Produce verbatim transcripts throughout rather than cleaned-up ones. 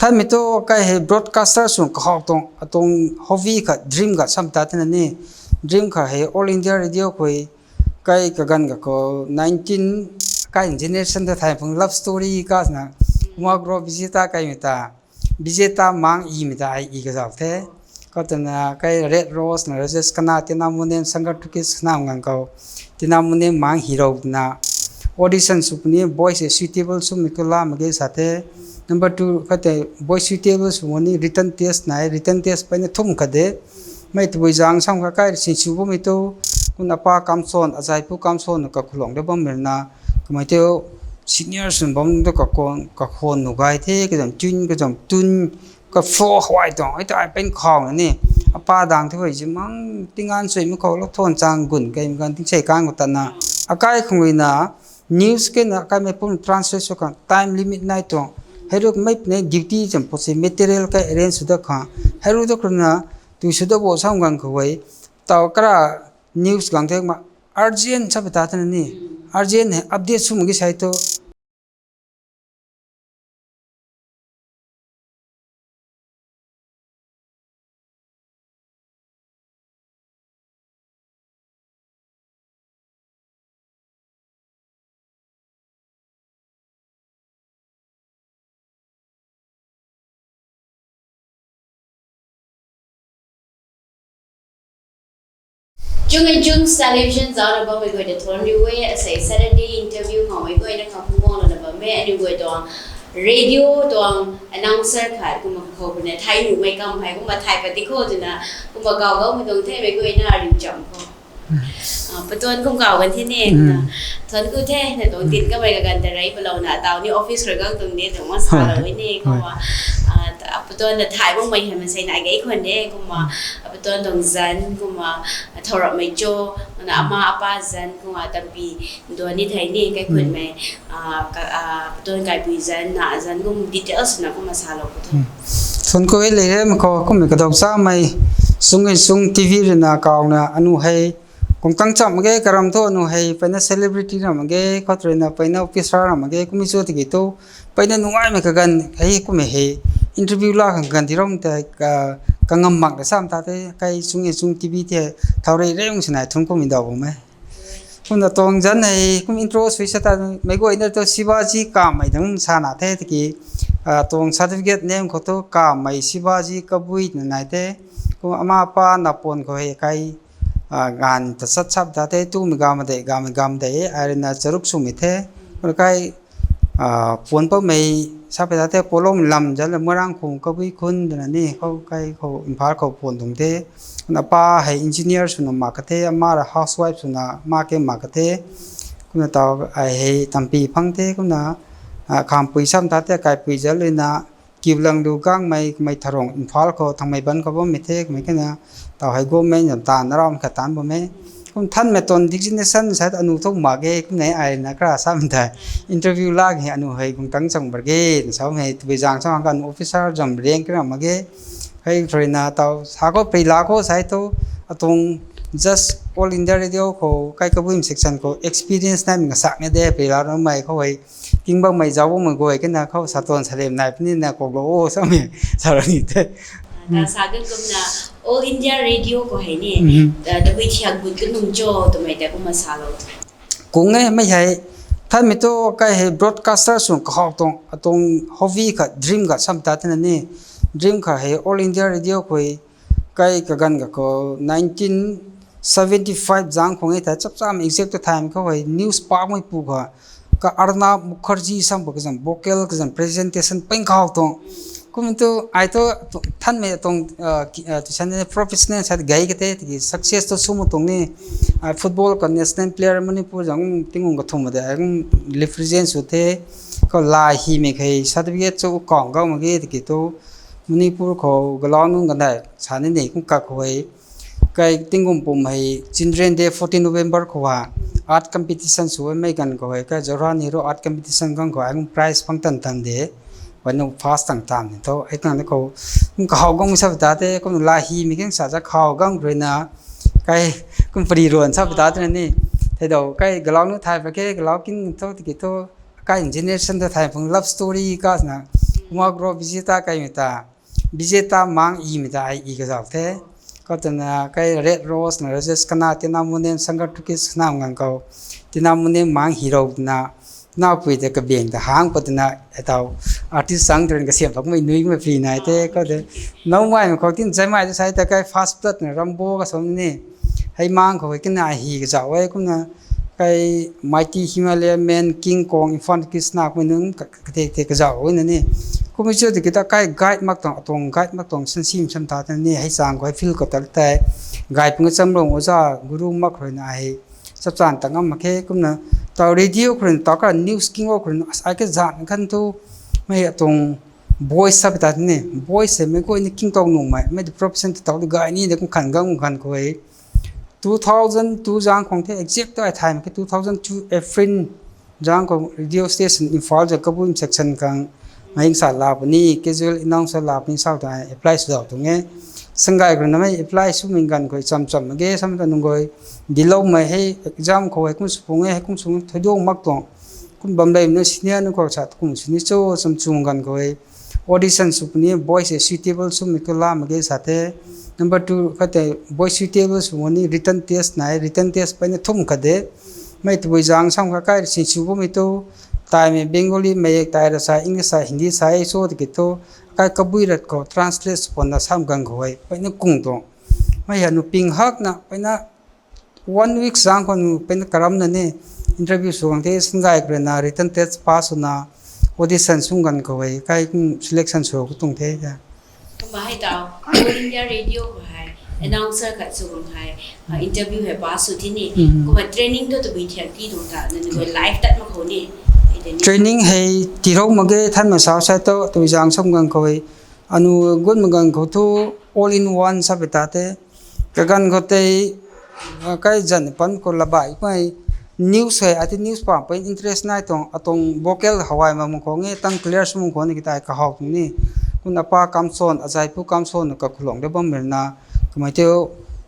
Thanmei tu kai hei broadcaster sw kahak tuang, atuang hobby kha, dream kha sam ta tina ni. Dream kha hei All India Radio khou kai kaganv kha khou nineteen, kai generation ta thay phung love story ka na, Kumar Gro Vijeta kaimei ta, Vijeta Mang imei ta ai i kazauh the. Kau twna kai Red Rose na Rajesh Khanna, Tina Munem, Sagar Turkish na ngang khou, Tina Munem Mang hero twna audition sw puni, voice suitable swmei kula mak ge sa the. Number two kha tei voice suitable sw ni written test na, written test peyna thum kha de. Mei tabui zang sam kha kai sin sw bammei tu, kumna pa Kamson, Azaipu Kamson na kakhulong de bammei na, kamei tei senior swn bam tu kakhon, kakhon nu gay the, kazam tun, kazam tun, ka fo hwai tuang, ai ta ai pen khou na ni. Apa dang the hei zimang tingan sui mi khou lou thon chang gun kai mi gan ting sei kang khou ta na. Akai khang na news ke na kai mei pum translate sw khang time limit nai tuang. Hei ruk mei pune duty cham pu se material kai arrange sw da khang. Hei ruk da khang na tu sw da bo sam gang khou hei. Tau kara news gang the ma urgent sa bata ta na ni. Urgent hei update sw mak ge sai tu. Chung and Chung Television zauc na bammei guay ta thuanc riu e, asei Saturday interview ngaumei guay na khang phungc guang lana bam e, aniu guay tuang radio tuang announcer khat kumna kakhou puni thay nuhmei kam hei kumna thay pat di khou twna kumna kaw gaumei tuang the, mei guay na riu cham khou. Ah, patuan kum kaw gan the ni, na thuanc ku the, na tuang tin kamei kaganv ta rei palou na, tau ni office rui gang tuang de, tuang ma salou e ni, kumna, ah, ta, patuan na thay bangmei hei mansei na gei khwan de, kumna, ah, patuan tuang zanc, kumna, ah, thau rapmei cho, na ama apa zanc, kumna, tampi, duan ni thei ni, kai khwanmei, ah, ka, ah, patuan kaipui zanc, na zanc kum details na kumna salou ku the. Thuanc ku e le he, mei khou kummei kadau chamei, Sung and Sung T V rui na kaw na, anu hei, kung tang cham mak ge, karam thu anu hei, peyna celebrity ram mak ge, khou rui na peyna officer ram mak ge, kummei chu tiki tu, peyna nungaimei kaganv hei, kummei hei, interview la khang kaganv ti ram ta, ka, kangam mak da sam ta the, kai Sung and Sung T V tei, thau rei rei ung sinai thuanc kummei daw bam e. Kumna tuang zanc hei, kum intro sui sa ta, mei guay na tu Shivaji Kamei dang sa na the, tiki, ah, tuang certificate name khou tu Kamei Shivaji Kabui na nai the, kum ama apa na pon khou hei kai, ah, ganv ta sat sap ta the, tumei gam de, gam, gam de, ai rui na charuk swmei the, kumna kai, ah, pon paumei sap ta the, Polom lam zanc la Moirang khung Kabui khun twna ni, khou kai khou Imphal khou pon tuang the, kumna apa hei engineer swna mak ka the, ama rui housewife swna mak ke mak ka the, kumna tau ai hei tampi phang the, kumna, ah, khampui sam ta the, kaipui zanc rui na, kiu lang lu gangmei, mei tharung Imphal khou, Thangmeiban khou bammei the, kamei kena, tau hei government zam taanv na ram khat taanc bam e. Kum thanmei tuang designation sa anu thu mak ge, kum nei ai na kara sam ta. Interview la hei anu hei kung tang chang bar ge, na sa hei, tabui zang sa kan officer zam rank kena mak ge. Hei rui na tau, sa khou pri la khou sai tu, atuang just All India Radio khou, kai Kabui section khou, experience naimei ngasak ne de, pri la ramei khou hei, king bammei zauc bammei guay kena khou sa tuan sa lem nai puni na kok lo o, samei, sa ra ni the. Ta sa gan kumna All India Radio khou hei ni, ah, tabui thiak gut kanung cho, twmei ta kumna salou. Kung e, mei hei, thanmei tu kai hei broadcaster sw kahak tuang, atuang hobby kha, dream kha sam ta tina ni, dream kha hei All India Radio khou, kai kaganv kha khou nineteen seventy five zang khou e ta, chap cham exact ta time khou hei news pakmei pu kha, ka Arnab Mukherjee sam pu kazam vocal kazam presentation peng khou tuang. Kum tu ai tu thanmei tuang, ah, ki, ah, tuisan professional sa gay ka the, tiki success tu sw mak tuang ni, ah, football ka national player Manipur zang tinggung kathum de, ai represent sw the, khou lai hymei khei certificate chu kang gau mak ge tiki tu, Manipur khou galau nunc kanei sa ni ni kum kak khou hei, kai tingkum pum hei Children Day fourteen November khou ha, art competition sw e mei ganv khou hei, kai Jawaharlal Nehru art competition ganv khou ai kum prize phang tan tan de, wai nu first tang tan ni thu, ai tang ni khou, kum kahau gang sa ta the, kum lai hymei keng sa za khau gang rui na, kai kum pari ruan sa ta the ni, thei dou kai galau nu thay pa ke, galau king thu tiki thu, kai generation ta thay phung love story ka na, Magro Vijeta kaimei ta, Vijeta Mang imei ta ai i kazauh the. Khou twna kai Red Rose na Rajesh Khanna, Tina Munen, Sangar Tukis na ngang khou. Tina Munen Mang hero twna, napui ta kabeng ta hang pat twna, atau artist sang tren kasiam pakmei nui mei free nai the. Khou de, nau mai khou tin zai mai sai ta kai First Blood na Rambo ka som ni. Hei Mang khou kina hi kazauh e kumna, kai Mighty Himalayan Man, King Kong, Infant Kids na kumei nunc ka, ka, te, te kazauh e na ni. Kumei chu tiki ta kai guide mak tuang, atuang guide mak tuang sansim sam ta ta ni, hei chang khou hei field khou ta tei guide pung chamlong oja guru mak rui na hei chapchan ta ngam mak khe kumna, tau radio khou rui na, tau ka news king khou rui na, as ai kazan khan tu, mei atuang voice sa ta ni, voice hei mei khou ni king tau nuh mei, mei tu profession ta tau tu gay ni de kum khan gang khan khou hei. Two thousand two zang khou the exact ta ai thay mak khe, two thousand two April zang khou radio station Imphal za Kabui section khang mei sa la puni, casual announcer la puni sau ta ai apply sw dau tuang e. Sangay khou na mei apply sw ming gan khou cham cham mak ge, sam ta nunggoi dilou mei hei exam khou hei kum sw pung e, hei kum sw thoidong mak tuang. Kum bam lei na senior nunc khou sa kum sw ni cho cham chung gan khou hei audition sw puni, voice hei suitable sw mei khou la mak ge sa the. Number two khat tei voice suitable sw ni written test nai, written test peyna thum khat de. Mei tabui zang sam kha kai sin sw bammei tu, taimei Bengali mei tai ra sa, English sa, Hindi sa e so tiki tu, kai Kabui rat khou translate sw pun na sam gang khou hei peyna kung tuang. Mei hei nu ping hak na peyna one week zang khou nu peyna karam na ni interview sw gang the, Sangay khou rui na written test pass sw na audition sw gan khou hei kai kum selection sw khou tuang the. Kumna hei tau All India Radio khou hei announcer khat sw gang hei, ah, interview hei pass sw thi ni. Kumna training tu tabui thiak ti tuang ta, nang khou live tat mak khou ni. Training hei tirou mak ge, than ma sau sai tu, tabui zang sam gang khou hei. Anu gun ma gang khou thu all in one sa pui ta the. Kaganv khou tei, ah, kai zan pan khou labai pui news hei, ati news pa pui interest nai tuang, atuang vocal hawai ma mung khou nge, tang clear sw mung khou ni kitai kahawk tuang ni. Kumna pa Kamson, azai pu Kamson, kakhulong de bam rui na, kamei tei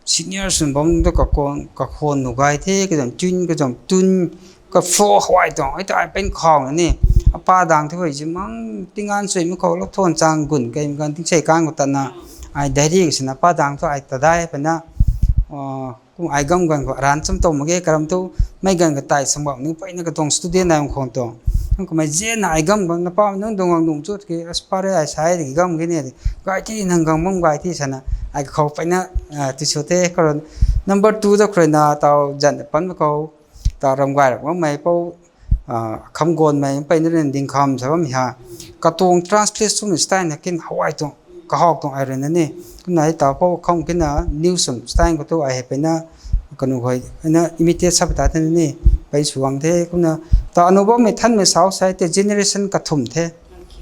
senior swn bam tu kakhon, kakhon nu gay the, kazam tun, kazam tun, ka flow hawai tuang, ai ta ai pen khou na ni. Apa dang thu hei zimang tingan sui mi khou lou thon chang gun kai mi gan ting sei kang khou ta na. Ai diary ka sina pa dang thu ai ta dai pa na. Ah, kum ai gam gan khou aran cham tou mak ge karam tu, mei gan ka tai sang bam ni peyna ka tuang student ai khou tuang. Kum kumei zena ai gam gan na pa nunc dong gang dum chut ki, as pa re ai sai de gam ge ni de. Gay thi nang gang bam gay thi sana, ai khou peyna, ah, ti sw the karon. Number two da khou rui na tau zan pan ma khou. Ta ram gay rak bam mei pou, ah, kham gon mei peyna rin ding kham sa bam ha. Katuang translate sw mi style na kin hawai tuang, kahawk tuang ai rui na ni. Kumna hei ta pou kham kina news swn style khou tu ai hei peyna kanu hoi, na imitate sa pui ta the ni, pey sw gang the. Kumna ta anu bam mei than mei sau sai te generation kathum the.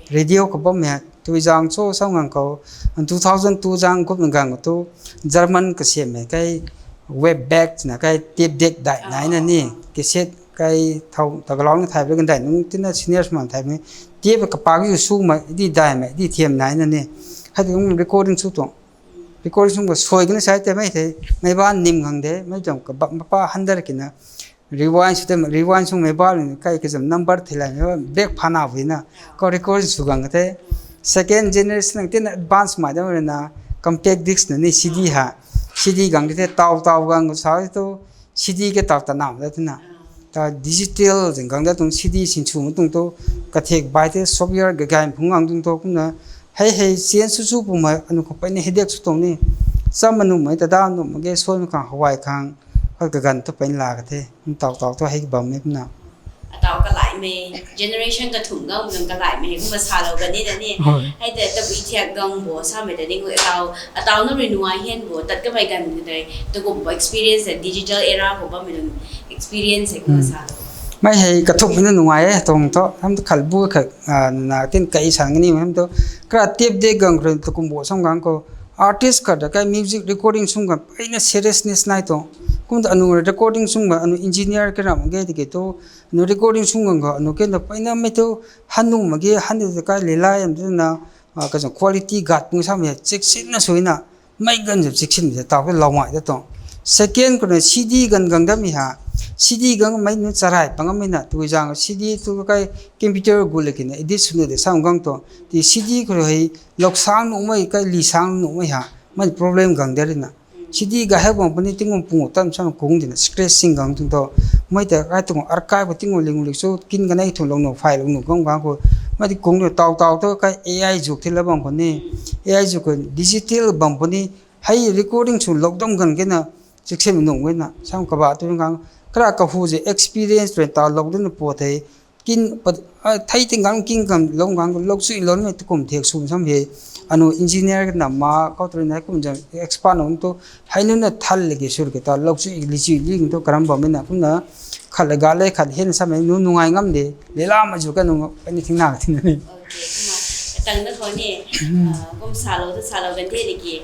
Radio khou bam mei, tui zang cho sau ngang khou, two thousand two zang kup ngang khou tu, German kasiam mei kai web back na kai tape deck dai nai na ni, cassette kai thau ta galau na thai bek dai nung tina seniors man thai bek tape kapak yu su mei di dai mei di thiam nai na ni. Hei tu recording sw tuang. Recording sw ka soi kina sai te mei the, mei ba nim ngang de, mei jam ka bak mapa handar kina. Rewind sw te, rewind sw mei ba lun kai kazam number thilai mei ba back phana bui na. Ko recording sw gang the. Second generation lang tin advance mai da na compact disc na ni C D ha. C D gang te tau tau gang sa tu C D ke tau ta nam da tina. Ta digital zing gang da tung C D sin sw ma tung tu kathek bai te software ga gain phung gang tung tu kumna. Hei hei sian sw sw pu mai anu ko pai ni headache sw tuang ni. Cham manu mai ta da nu ma ge soi ma khang hawai khang. Hoi kaganv tu pen la ka the, tau tau tu hei bam e kumna. Atau kalaimei, generation kathum gang nang kalaimei, kumna salou kan ni da ni. Hei te tabui thiak gang bo, samei ta ni ngui atau, atau na rui nuai hian bo, tat kamei ganv ka tei, takum bo experience e, digital era khou bammei nang experience e, kumna salou. Mei hei kathum na nuai e, tuang tu, ham tu khalbu kha, ah, na tin kai sang ni, ham tu, kra tip de gang rui takum bo sam gang khou, artist khat da kai music recording sung kan peyna seriousness nai tuang. Kum ta anu recording sung kan anu engineer ka ram ge tiki tu, anu recording sung kan khou anu ken ta peyna mei tu hanu ma ge, hanu ta kai lilai am tu na, ah, ka jang quality gat pung sam ya check sin na sui na, mei gan jam check sin ta tau ke lau mai da tuang. Second khou na C D ganv gang damei ha. C D gang mei nu charai pang amei na, tui zang C D tu kai computer gu le kina edit sw nu de sam gang tu. Ti C D khou hei lok sang nu mei, kai li sang nu mei ha. Mei problem gang de ri na. C D ga hek bang puni tingum pung tam sam kung di na, scratching gang tung tu. Mei ta kai tung archive khou tingum ling ling su kin ganei thu lou nu, file lou nu gang gang khou. Mei ti kung ni tau tau tu kai A I zuk thi la bang khou ni. A I zuk khou digital bang puni. Hei recording sw lou dam gan ke na, chikse mi nung we na, sam kaba tu gang, kara kahu ze experience rui ta lou dun na po thei, kin pat, a, thei ting gang king kam lou gang lou sui lou mei tu kum thek sum sam he, anu engineer na ma, kau tu na kum jam expert nung tu, hei nu na thal le ki sur ke ta lou sui li sui li tu karam bam na, kum na, khat le ga le khat hen sam nu nungai ngam de, le la ma zu ka nu, anything na ka tin ni. Okay, kumna, tang na khou ni, ah, kum salou tu salou kan the de ki,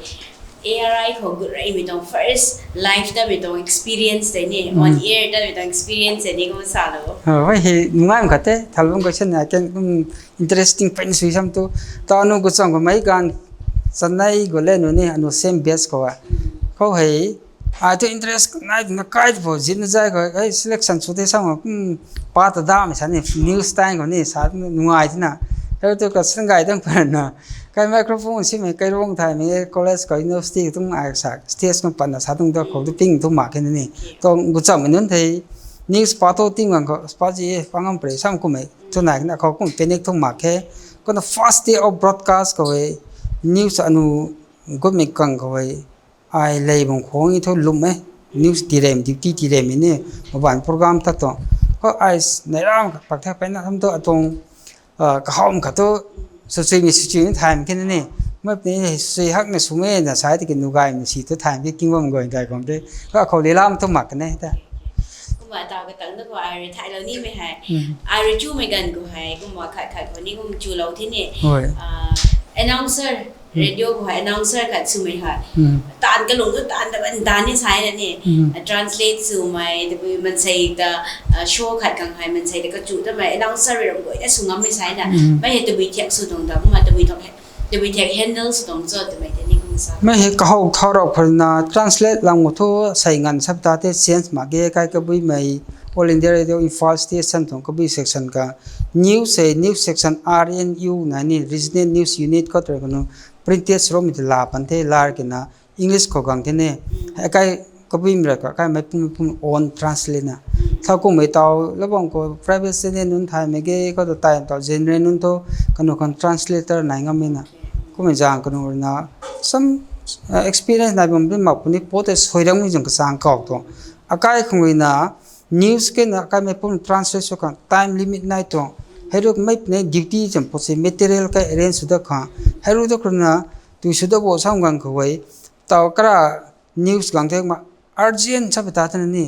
A R I khou gut rei mi tuang first live ta mi tuang experience tei ni, on air ta mi tuang experience tei ni kum salou. Oh, hei, nungai khat te, thalbung question na ken, um, interesting pen sui sam tu. Ta nu gu chang ko mei gan, Chennai gu le nu ni, anu same batch ko a. Khou hei, ai tu interest nai na kai po, zin na zai ko, ai selection sw te sam ko, um, pa ta da mi sa ni, news time ko ni, sa nungai ti na. Hei tu ka sanggai dang pa na. Kai microphone si mei, kai rong thai mei, college ko university tung ai sa, stage ko pan na sa tung da khou tu ping tu mak ke ni. Tu gu cham nun thei, news pa tu ting gang ko, pa ji, pa ngam pre sam kum mei, tu nai na khou kum panic tu mak ke. Ko na first day of broadcast khou hei, news anu gu mei kang khou hei, ai lei bang khwang i thu lum e, news tirem, duty tirem i ni, maban program ta tu. Ko ai s-, nai ram pak thak pen na tham tu atong, ah, kahawm khat tu, sw sui mi sw sui mi thaym khe na ni. Map ni sui hak na sw me na sai tiki nu gay mi si tu thaym ki king bam gay gay bam de. Ko akhou le lam tu mak ne ta. Kumna taw ka tang na ko ai rui thay lou ni mei hei. Ai rui chu mei gan ko hei, kumna khat khat ko ni kum chu lou thi ni. Hoi. Ah, announcer, radio ko hei announcer khat sw mei hei. Taan kalung tu taan ta ban dan ni sai na ni. Ah, translate sw mei, tabui mansei ta, ah, show khat kang hei mansei ta kachu ta mei announcer rui ram goi ta sw ngam mei sai na. Mei hei tabui thiak sw tuang ta, kumna tabui thok hei. Tabui thiak handle sw tuang cho twmei tei ni kum sa. Mei hei kahow thau rau khou na translate lam khou thu sei ngan sap ta te change mak ge kai kabui mei All India Radio Imphal Station tuang kabui section ka news sei news section R N U na ni Regional News Unit ko tei kanu printed rom mi te la pan the lar ke na English khou gang the ne. Hei kai kabui mei rui ka kai mei pum mei pum own translate na. Thau kum mei tau labang khou private channel nunc thay mei ge khou tu tai tau general nunc tu kanu kan translator nai ngam mei na. Kum mei zang kanu rui na some, uh, experience nai bam ri mak puni po te soi rang mei zang kasang kau tu. Akai khang rui na news ke na akai mei pum translate sw khang time limit nai tu. Hei rui mei pune duty cham po se material kai arrange sw da khang. Hei rui da khang na tui sw da bo sam gang khou hei. Tau kara news gang the ma urgent sa pata tana ni.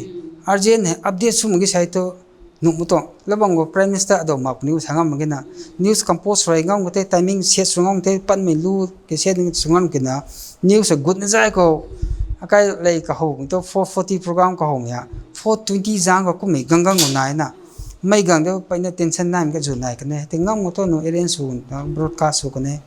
Urgent hei update sw mak ge sai tu. Nuh mu tu. Labang khou Prime Minister ado mak news sa ngam mak ge na. News compose rui ngam khou te timing set sw ngam khou te pan mei lu ke set ni sw ngam ke na. News a gut na zai khou. Akai lei kahow tu four forty program kahow mei ha. Four twenty zang khou kum mei gang gang khou nai na. Mei gang de pai na tension nai mei ka zu nai ka ne. Te ngam khou tu nu arrange sw na broadcast sw ka ne.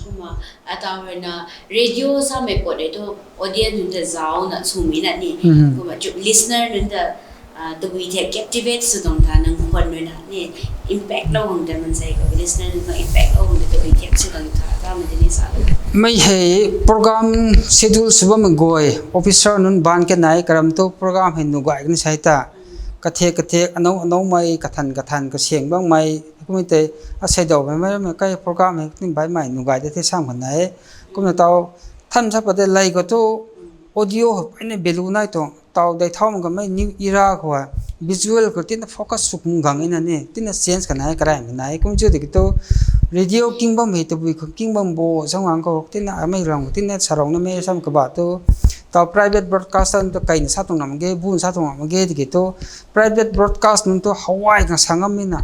Kumna, atau rui na radio sa mei pot de tu audience nunc ta zau na sw mei na ni. Kumna chu listener nunc ta, ah, tabui thiak captivate sw tuang tha nang khwan rui na ni impact lou hang ta mansei khou listener nunc khou impact lou hang ta tabui thiak sw tuang tha ta mei tei ni sa lou. Mei hei program schedule sw bam mei guay officer nunc ban ke nai karam tu program hei nu gay kan sai ta. Kathek kathek anou anou mei kathan kathan kasiang bang mei. Kumei tei asei dou mei mei mei kai program hei tin bai mei nu gay de the sam kan nai. Kumna tau than sa pa de lei khou tu audio hei pai ni belu nai tu tau dei thau mak ka mei new era khou visual khou tina focus sw kum gang i na ni tina change kan nai karai kan nai kum chu de ki tu radio king bam hei tabui khou king bam bo zang ang khou tina amei rang khou tina sarong na mei sam kaba tu tau private broadcaster tu kai na sa tuang ngam ge bun sa tuang ngam ge de ki tu private broadcast nunc tu hawai kan sa ngam mei na.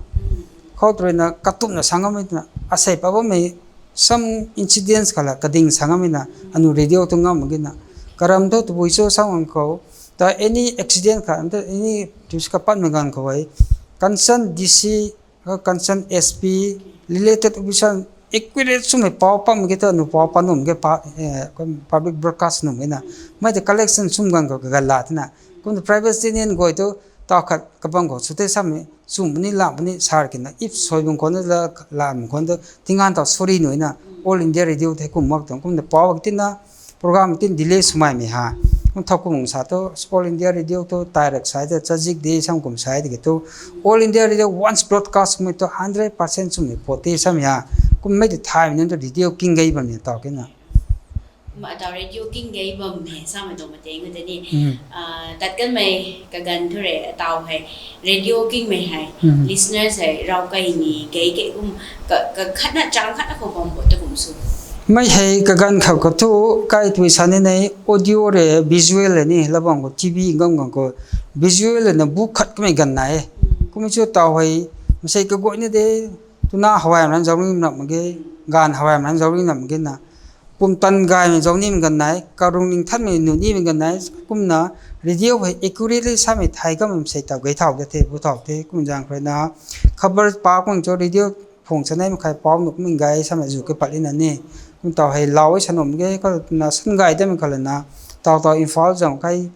Khou tu rui na katumna sa ngam mei twna asei pa bammei some incidents khat la kading sa ngam mei na anu radio tu ngam mak ge na. Karam thu tabui cho sa ngam khou ta any accident khat ta any tus kapat mei ganv khou hei concern D C, concern S P, related officer accurate swmei pau pam ki thu, nu pau pa num ke pa, eh, public broadcast num ke na. Mei te collection swm ganv khou kagan la the na. Kum tu private channel guay tu, tau khat kabang khou sw the samei, swm puni, lam puni, sar ki na, if soi bang khou na, la, lam khou tu, tingan tau sorry nui na, All India Radio the kum mak tuang, kum tu pau ki tina, program tin delay swmei mei ha. Kum thau kum sa tu, All India Radio tu, tai rak sai tu, chazik de sam kum sai de ki tu, All India Radio once broadcast mei tu, hundred percent swmei pot te samei ha. Kum mei te thaymei nunc tu radio king gei bam ni tau ke na. Ma tau radio king gei bam he, samei tuang mateng ngu tei ni. Hmm. Ah, tat kanmei kaganv thu re, tau hei radio kingmei hei, Hmm. listeners hei, rau kai ni, gei ke kum, ka, ka khatna, chang khatna khou bam bo ta kum sw. Mei hei kaganv khou khou thu, kai tui sa ni nei, audio re, visual re ni, labang khou T V ngam ngam khou, visual re na bu khat kamei ganv nai. Hmm. Kum chu tau hei, masei kaguay ni de, tuna hawai ram zauc ni ram mak ge, gan hawai ram zauc ni ram mak ge na. Pumtan gaymei zauc ni mak ganv nai, karung ning thanmei nu ni mak ganv nai, kumna radio hei accurately samei thai kamei sei tau gei thau de the, bu thau the, kum zang khou rui na. Khabar pa kum cho radio phung chanei makhai pau nuk ming gay samei zu ke pat lina ni. Kum tau hei lau e sanom ge, khou na san gay de mei khou lana. Tau tau Imphal zam kai,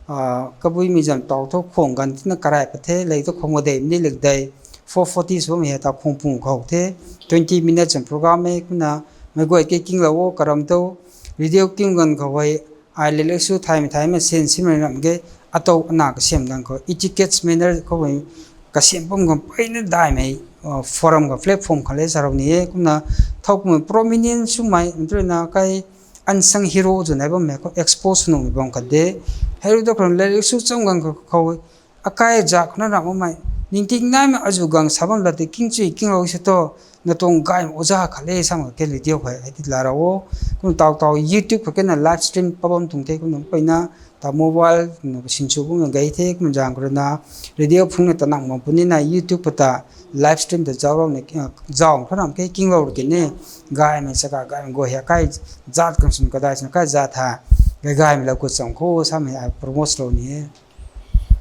ah, kabui mi zam tau thu khwang ganv tina karai pat the, lei thu khwang wa dei, ni lek dei. Four forty sw bam hei tau khwang pung khou the. Twenty minutes zam program e, kumna mei guay ke king lou o karam tu. Radio king ganv khou hei, ai le le su thaymei thaymei sen simei ram ge, atou ana kasiam ganv khou, etiquette manner khou hei, kasiam pum ganv peyna daimei, ah, forum ganv platform khou le sa rau ni e, kumna thau kumei prominent swmei, ntu na kai unsung hero zu nai bammei khou expose nuhmei bam khat de. Hei ru da khou le le su cham ganv khou, khou, akai zat khou na ram bammei, ningting naimei azu ganv sa bam la te king chui king lou se to, na tuang gaymei oja khat le sam kha ke radio khou hei ti la ra o. Kum tau tau YouTube khou ke na live stream pa bam tuang the, kum nung peyna, ta mobile, nu ka sin chu bam na gei the, kum zang khou rui na, radio phung na ta nang ma puni na YouTube khou ta live stream ta zauc rau ni, ah, zauc khou ram ke king lou ki ni, gaymei saka gaymei guay hei kai zat kan sun kadai sun kai zat ha, gay gaymei lou khou cham khou samei ai promote lou ni e.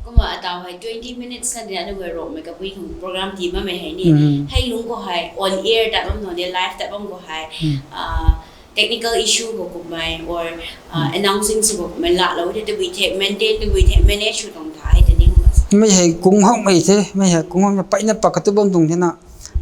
Kumna atau hei twenty minutes na dia na guay rokmei kabui khang program ti bammei hei ni. Mm. Hei lung khou hei on air ta bam nung de, live ta bam khou hei, Mm. ah, technical issue khou kummei or, ah, Mm. announcing sw khou kummei la lou de, tabui the maintain, tabui the manage sw tuang tha hei ta ni kumna. Mei hei kung hak mei the, mei hei kung hak mei peyna pak katu bam tuang the na.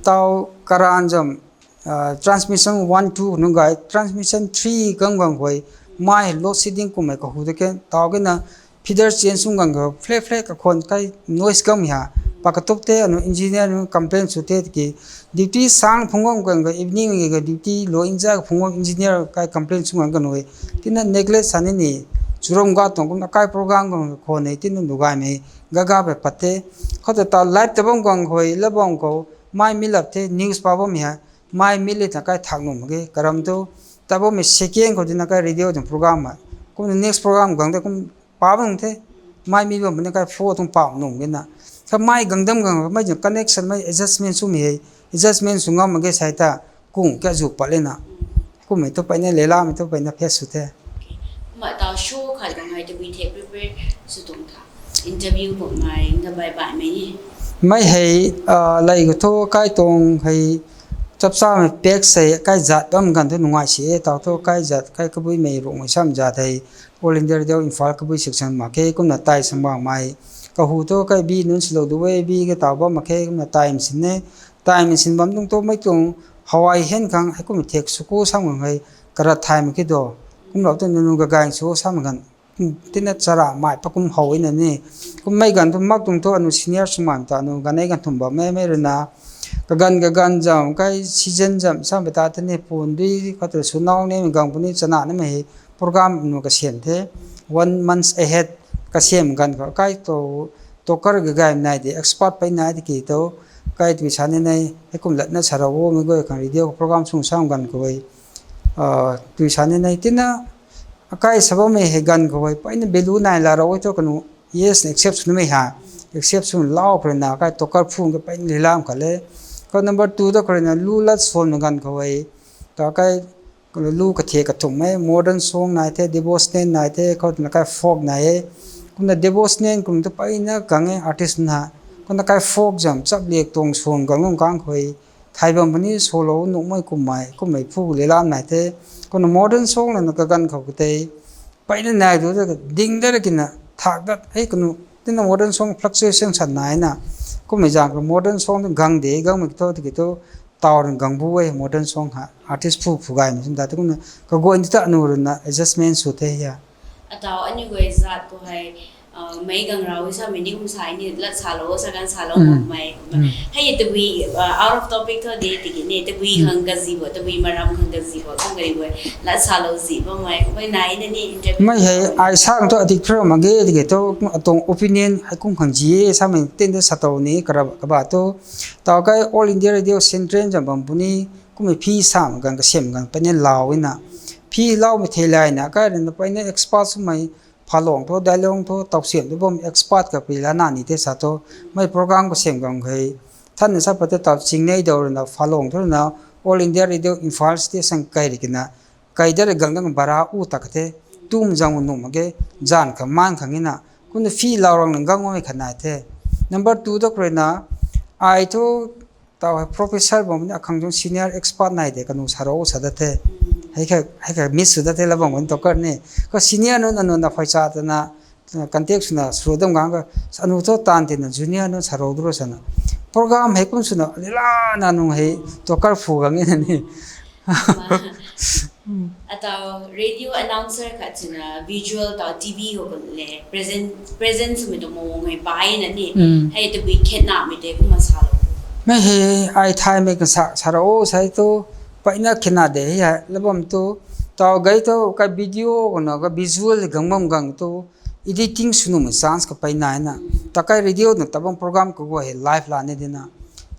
Tau karan zam, ah, transmission one, two nung gay, transmission three gang gang khou hei, mei hei load shedding kummei kahu de ke, tau ke na, feeder change sung gang khou, flat flat kakhwan kai noise gam ha, pak katuk the, anu engineer nu complain sw the ki, duty sang phung gam gang khou, evening ge duty lou inza phung gam engineer kai complain sung gang khou nui, tina neglect sa ni ni, churam ga tuang kumna kai program gang khou ni, tina nu gaymei, gaga pe pat the, khou ta ta live ta bam gang khou, la bam khou, mei mi lap the, news pa bam ha, mei mi le ta kai thak num ge, karam tu, ta bammei second khou tina kai radio tuang program ma, kumna next program gang de kum pa bam the, mei mi bam puni kai phone tuang pa num ge na. Kha mei gang dam gang, mei zang connection, mei adjustment sw mi hei, adjustment sw ngam mak ge sai ta, kung kya zu pat le na. Kummei tu peyna le la, mei tu peyna face sw the. Kumna tau show khat gang hei tabui the prepare sw tuang tha. Interview kummei, nga bai bai mei ni. Mei hei, ah, lei khou thu kai tuang hei, chap chamei pack sei kai zat bam ganv thu nungai si e, tau thu kai zat, kai kabuimei rukmei sam zat hei, All India Radio Imphal kabui section mak khe, kumna tai sambangmei. Kahu thu kai bi nunc silou du e, bi ke tau bam mak khe, kumna tai machine e. Tai machine bam tuang thu mei tuang hawai hen khang, hei kum thek sw khou sam khang hei, karat thay mak khe do. Kumlou tu nunu gagang sw sam ganv. Tina chara mei pa kum how na ni. Kummei ganv thu mak tuang thu anu senior swmei ta anu ganv ei ganv thum bammei mei rui na. Kaganv kaganv zam, kai season zam, sam bai ta tini pun dui, khou tu sw nau ni, mei gang puni chana ni mei hei program nu kasiam the. One months ahead kasiam ganv khou kai tu, talker gagay nai de, expert pey nai de ki tu, kai tui sa ni nei, hei kum latna sa ra o, mei guay khang radio program sung sam ganv khou hei, ah, tui sa ni nei, tina, akai sa bammei hei ganv khou hei, peyna value nai la ra o tu kanu, yes, accept sw ni mei ha, accept sw lau khou rui na, kai talker phung ke peyna li lam khat le. Khou number two tu khou rui na, lu lat suan ganv khou hei, ta kai, lu kathe kathumhmei, modern song nai the, devotional nai the, khou twna kai folk nai e. Kumna devotional kum tu peyna gang e artist na. Kumna kai folk zam chap liak tuang suang gang lung kang khou hei, Thay bam puni solo nuhmei kummei, kummei phu le lam nai the. Kumna modern song lana kaganv khou katei. Peyna nai du da ding da kina thak dat hei kanu. Tina modern song fluctuation san nai na. Kummei zang ka modern song tu gang de, gang mei kitho, kitho. Tau run gang bu e modern song ha. Artist phu phu gay mei sim da. Kumna kaguan ta anu run na adjustment sw the ya. Atau aniu guay zat khou hei, uh, mei gang rau sa mei ni kum sa ni lat sa lo, sa gan sa lo, mm, mei, mm, hei tabui, uh, out of topic tho de, tiki ni tabui, mm, khang kazi bo, tabui maram khang kazi bo, kum kari bo, lat sa lo zi bo mei, mei nai na ni interview mei hei, ai sang to adik phra ma ge, tiki to atong opinion, ai kum khang zi e, sa mei tin de sa to ni, kara kaba to, tau kai All India Radio Central jam bam puni, kummei phi sam gang kasem gang peyna lau ina. Phi lau mei thei lai na, kai run na peyna expert sw mei, phalong tho, dailong tho, tausiam tho, bam expert ka pi la na ni te sa tho, mei program kasem gang hei. Than na sa pa te tau ching nei dau run na phalong tho na, All India Radio Imphal Station kai ri kina, kai da ri gang dang bara u tak the, tum zang u num ge, zan ka man khang ina, kumna phi lau rang na gang mei khat nai the. Number two to kre na, ai tho, tau hei professor bam ni akhang jung senior expert nai de kanu sa ro sa da the. Hei kha, hei kha miss sw da the la bam ni to kar ni. Ka senior nu na nu na phai cha ta na, contact sw na sw dam gang ka, anu tho tan ti na junior nu sa ro du ro sa na. Program hei kum sw na, lila na nung hei, to kar phu gang ni na ni. Atau radio announcer khat sina visual tau T V ho ko le present, present sumei tu mawang hei bai na ni. Mm. Hei tabui khetna mei te kumna sa lo. Mei hei ai thay mei kan sa, sa ro sai tu, peyna khetna de hei hai, labam tu, tau gai tu, ka video ko na, ka visual gang bam gang tu, editing sw numei chance ka peyna na. Ta kai radio na tabang program ka go hei live la ni de na.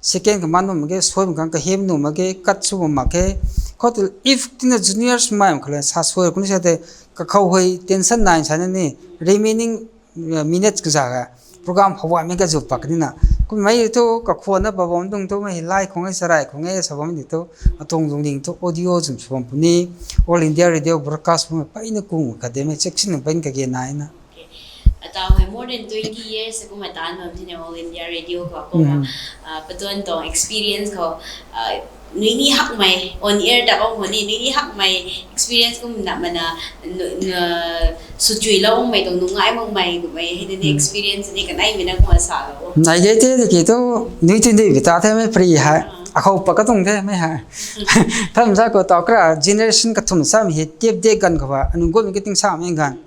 Second ka man bam ge, soi bam kang ka hem nu ma ge, cut sw bam mak ge. Khou tu if tina juniors mai mak khale sa soi kuni sa te ka khou hei tension nai sa na ni. Remaining, uh, minutes ka za ga. Program hawai mei ka zu pak ni na. Kummei tu ka khwan na pa bam dung tu mei lai khong e, sarai khong e, sa bam ni tu. Atong dung ding tu audio zum sw bam puni. All India Radio broadcast bam peyna kung ka de mei section peyna ka ge nai na. Okay. Atau hei more than twenty years kumna tan bam thina All India Radio khou, kumna, mm, ah, patuan tong experience khou, ah, nui ni hakmei on air ta bam khou ni, nui ni hakmei experience kumna mana, nu-, na, sw chui lou mei tong nungai mak mei kumei hei ni, mm, experience ni kanai mei na kumna sa lo. Nai ge te ki tu, nui tu nui bita the mei pri hai. Ah. Akhou pa ka tung the mei hai. Tham sa ko tau kra generation ka thum sa mei hei tip de gan khou ba, anu gun ki ting sa mei gan.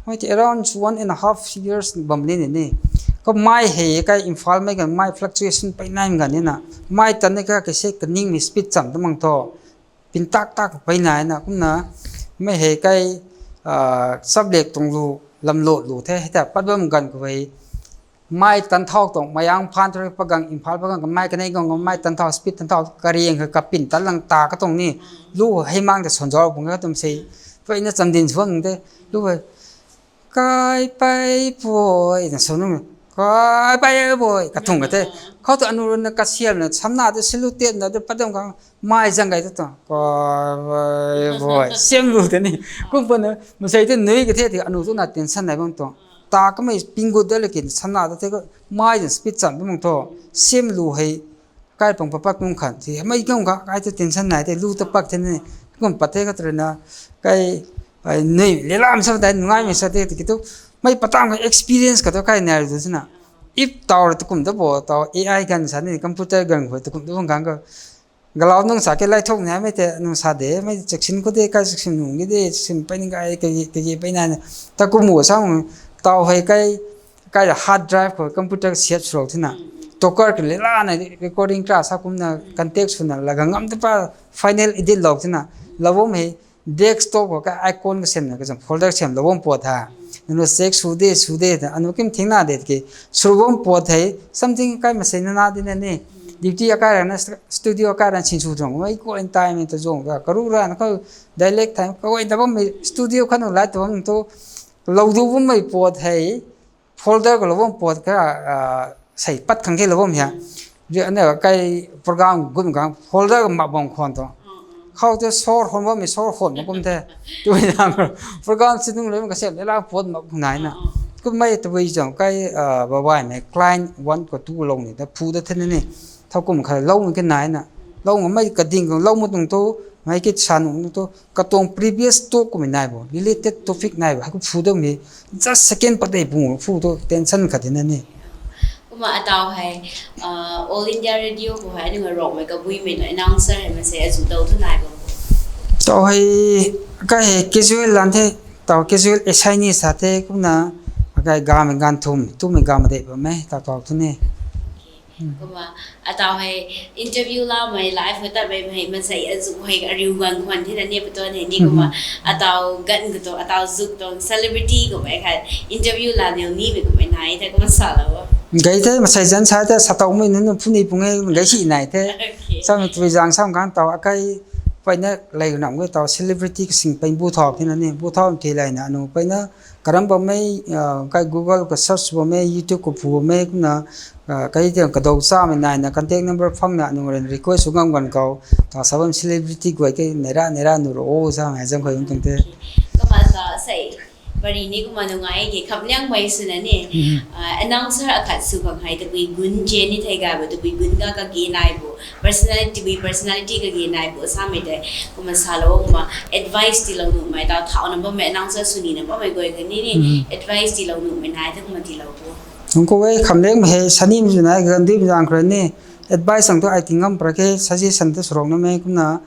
Mei ti around one and a half years bam ni ni ni. Ko mei hei kai Imphal mei gan mei fluctuation peyna gan ni na. Mei tan ni ka kaise kaning mei speed cham ta mang tho. Pin tak tak peyna na kumna. Mei hei kai, ah, subject tuang lu, lam lo lu the, hei ta pat bam gan khou hei. Mei tan thau tuang, Mayang phan thau pagang, Imphal pagang, mei kanei gang, mei tan thau, speed tan thau, kariang ka pin tan lang ta ka tuang ni. Lu hei mang ta son zau bung ka tum sei. Peyna cham din suang te. Lu hei, "Kai pei poi," na sw nung, "Kai pei poi," ka thung ka te. Khou tu anu run na ka siam na, samna te silu tem na, te pat dam kang, mei zang gai tu tuang, "Kai pei poi," siam lu te ni. Kum pa na, masei te nui ka the, te anu tu na tension nai bam tuang. Ta ka mei ping gut da lekin, samna te te ka, mei zang speed cham bam tuang. Siam lu hei, kai pang papat kung khan si, mei kung ka, kai tu tension nai te, lu ta pak the ni, kum pat the ka tu rui na, kai, ai, nui, le lam sa dai, nungai mei sa te, ki tu, mei patang ka experience ka tu kai nai du sina. If tau ra tu kum tu bo, tau A I gan sa ni, computer gan khou tu kum tu bang gang ka. Galau nung sa ke lai thok ni mei te, nung sa de, mei section khou de, kai section nung ki de, section pei ni kai, kai, kai pei na, ta kum mo sa, tau hei kai, kai hard drive khou computer siat sw lou thina. Toker ki le la na recording kra sa kumna contact swna laga ngam te pa final edit lou thina. Lou bam hei desktop khou ka icon ka sem na ka jam folder sem lou bam pat tha. Nanu check sw de, sw de ta, anu kim thing na de ki. Sw bam pat hei, something kai masei na na de na ni. Duty akai rana st-, studio akai rana sin sw tuang. Mei ko in time ta zong ka, karu rana ka dialect time. Ka wai ta bam mei studio khanu lai ta bam tu. Lou du bam mei pat hei. Folder ka lou bam pat ka, ah, sei pat khang ke lou bam hia. Ri ane kai program gun gang folder ka mak bam khwan to. Khou te sor hon bam mi sor hon ma kum the. Tu yang program si nung le ka sem le la pat mak nai na. Kum mei tu bui jong kai, ah, ba bai mei client one ko two lou ni ta phu da the ni. Thau kum kha lou ni ke nai na. Lou ngam mei kading khang lou ma tuang tu, mei ki sa nuh tu, katuang previous talk kummei nai bo, related topic nai bo, hei ku phu dam e, just second pat dei pung phu tu, tension khat dina ni. Kumna ataw hei, uh, All India Radio khou hei, aniu Rongmei kabuimei na announcer hei, mansei azu dou tu nai bo. Taw hei, kai hei casual lan the, taw casual assign ni sa the, kumna, kai gamei gan thum, tumei gamei dei bam e, taw taw tu ni. Kumna, ataw hei interview lamei live khou tatmei hei mansei azu hei ariu gan khwan thena ni patuan hei ni kumna, ataw gan khou tu, ataw zuk tu celebrity kummei khat interview la niw nimei kummei nai the kumna sa lou o. Gay the, mansei zan sa the, sa taw mei nunc phu ni pung e, gay si nai the. Okay. Samei tui zang sam kan taw, akai, pai na lei nam ge taw celebrity kasing pai bu thau thena ni, bu thau thi lei na, anu pai na, karam bam mei, ah, kai Google ka search bam mei, YouTube ka phu bam mei, kumna, ah, kai tiang kadou chamei nai na, contact number phang na, anu ren request sw ngam gan khou, ta sa bam celebrity guay ke, nera, nera, nu ro, o, sa, ngai zang khoi tung te. Kumna sa, sei, bari ni kumna nungai ke, kham liang mei sw na ni, ah, announcer akhat sw khang hei, tabui gun je ni thei ga bo, tabui gun ga kage nai bo, personality, tabui personality kage nai bo, samei tei, kumna sa lou, kumna advice ti lou nuhmei, taw thau na bammei, announcer sw ni na bammei guay kani ni, advice ti lou nuhmei nai, ta kumna ti lou bo. Nung khou e kham liang mei hei, sa ni mei nai, gan di mei zang khou ni, advice ang tu ai ti ngam pra ke, suggestion tu sw rou na mei, kumna,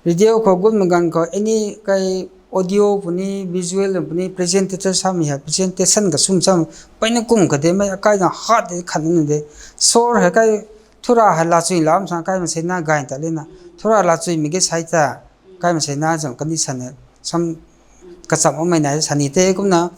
radio khou gutmei gan khou, any kai audio puni, visual puni, presentator samei hei, presentation ka sum sam, pai na kum kade mei, akai na hat de khan na de, sor hei kai, thura hei la chui lam sa, kai mansei na gay ta le na, thura la chui mei ge sai ta, kai mansei na zang condition hei, sam kacham mei nai sa ni te kumna,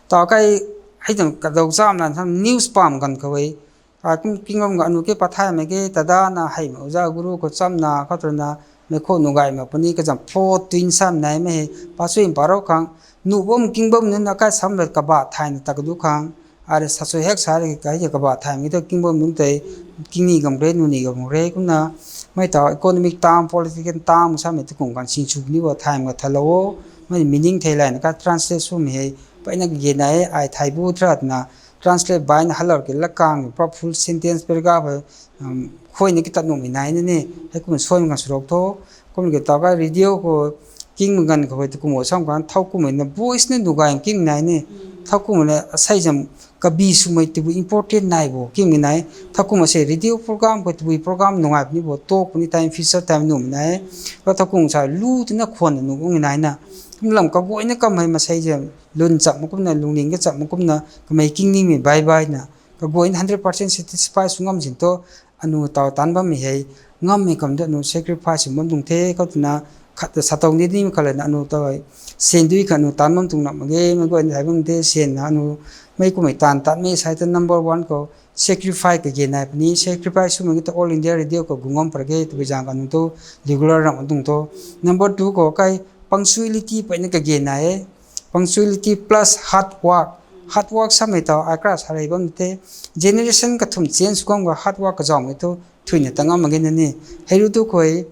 taw kai, hei zang kadou cham lan sam news pam gan khou e, a, kum king bam ga anu ke pathaymei ke, tada na hei ma uza guru khou cham na, khou tu na, mei khou nu gay ma puni kazam pho tuin sam nai mei hei, pa chui pa rou khang, nu bam king bam nunc akai sam lat kaba thay na ta kadu khang, are sa chui hek sa re kai kaba thaymei tu king bam nunc tei, king ni gam re, nu ni gam re, kumna, mei taw economic term, political term, samei tu kum kan sing chu ni bo thaymei thalou o, mei meaning thei lay na ka translate swmei hei, pai na kage nai, ai thay bu thra na, translate bai na halor ke lakang, pra full sentence paragraph, um, khoi na kitat nuhmei nai na ni, hei kum soi kan sw rou tho, kum ke taw kai radio khou, king mei gan khou tu kum o sam kan, thau kummei na voice na nu gay king nai ni, thau kummei na asei zam, kabi swmei tabui important nai bo, king mei nai, thau kum asei radio program khou tabui program nungai puni bo, talk puni time, feature time nuhmei nai, ka thau kum sa lu tina khwan na nu ngai nai na, kum lam kaguay na kam hei mansei zam, lun cham ma kumna, lungning ka cham ma kumna, kamei king nimei bai bai na, kaguay na hundred percent satisfy sw ngam sin tu, anu taw tan bammei hei, ngammei kam tu anu sacrifice sw bam tuang the, khou tu na, khat ta sa taw ni ni khat lana anu taw, sen dui khat anu tan bam tuang na mak ge, mei guay na thay bam the, sen na anu, mei kummei tan tan mei sai ta number one khou, sacrifice kage nai puni, sacrifice swmei ta All India Radio khou gu ngam pra ge, tabui zang anu tu, regular ram tuang tu. Number two khou kai, punctuality pai na kage nai e, punctuality plus hard work. Hard work samei taw, ai kra sa rei bam the, generation kathum change sw kam ga hard work kazawmei tu, thuina ta ngam mak ge na ni. Hei ru tu khoi,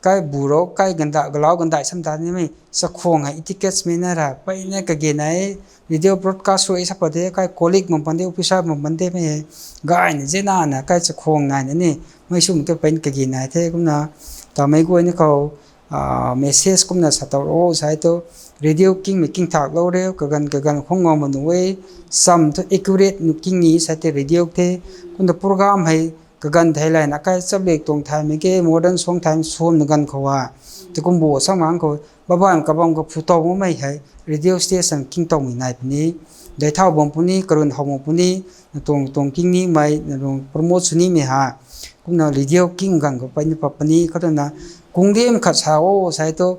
kai bu rou, kai ganda, galau gandai sam ta ni mei, chakhwang hei etiquette mei na ra, pai na kage nai, radio broadcast sw e sa pa de, kai colleague mam pan de, officer mam pan de mei, gay na, zena na, kai chakhwang nai na ni, mei sum tu pai na kage nai the, kumna, ta mei guay ni khou, ah, message kumna sa taw rou sai tu, radio king mei king thak lou re, kagan, kagan khong ngam ma nu e, sam tu accurate nu king ni sai te radio the, kumna program hei, kagan thei lay na kai chap lek tuang thaymei ke, modern song thaymei swan na gan khou a, te kum bo sam ngang khou, babai kabam ka phu taw mei hei, radio station king tawmei nai puni, dei thau bam puni, karun hau bam puni, na tuang, tuang king nimei, na tuang promote sw nimei ha, kumna radio king gan khou pai ni pa puni, khou tu na, kung dem khat sa o, sai tu,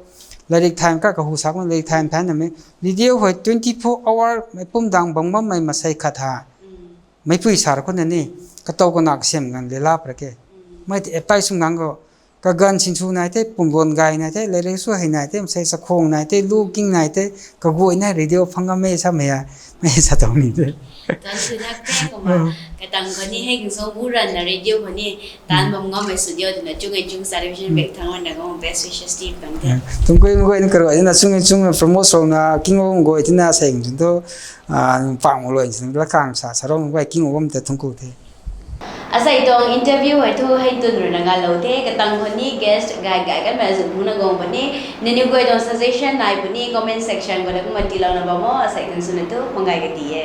lairik thaym ka kahu sa kumna lairik thaym thay na mei, radio hei twenty four hour mei pum dang bam bammei mansei khat ha. Meipui sar khou na ni, katow kana kasiam ngan le lap ra ke. Mei ti apply sw ngang khou, kaganv sinsw nai the, pumluan gay nai the, lairik sw hei nai the, mansei chakhwang nai the, lu king nai the, kaguay na radio phang ngam e samei a, mei sa tuang ni the. Tan sw nak the, kumna, katang khou ni hei king song bu ran na radio khou ni, tan bam ngammei studio twna chung e chung television bek thang wan da ngam best wishes ti tang the. Tuang kui mei guay ni karuai na chung e chung promote sw na king o guay tina seng chung tu, ah, pang luan sin la kang sa, sa rong guay king o bam ta thungku the. Asei tuang interview hei thu hei twn ruina ngalou the, katang khou ni guest gay gay kanmei azuh phungna guang puni, nangniw guay tuang suggestion nai puni comment section khou na kumna tiilouna bam o, asei kan swna thu mangai kadi e.